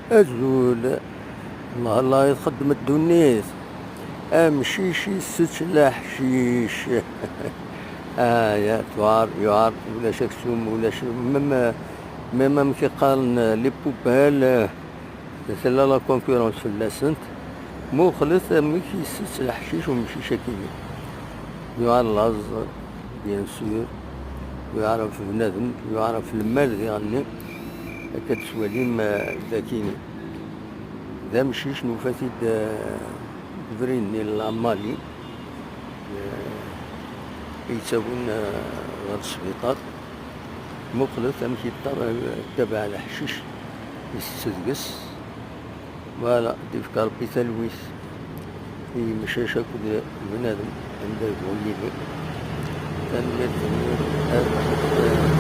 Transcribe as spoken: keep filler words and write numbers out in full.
Azul. Allah, Allah, i txeddem ddunit. Amcic isett leḥcic. Ah, ya, tuɛer, yuɛer, ulac aksum, ulac, même, même amek i qqaren, les poubelles, tella la concurrence fell-asent. Muqlet amek isett leḥcic umcic akini. Yuɛer laẓ, bien sûr. Yuɛer ɣef bnadem, yuɛer ɣef lmal diɣenni. Akka d-twalim, eh, dakini. D amcic nufa-t-id, eh, deg ubrid-nni n la Mali, eh, i yettawin, eh, ɣer sbiṭar. Muqlet amek yeṭṭer, eh, ttabaɛ leḥcic, isett deg-s. Voilà, d-ifka Rebbi talwit i yimcac akked bnadem anda yebɣu yili. Tanemmirt-nni, eh,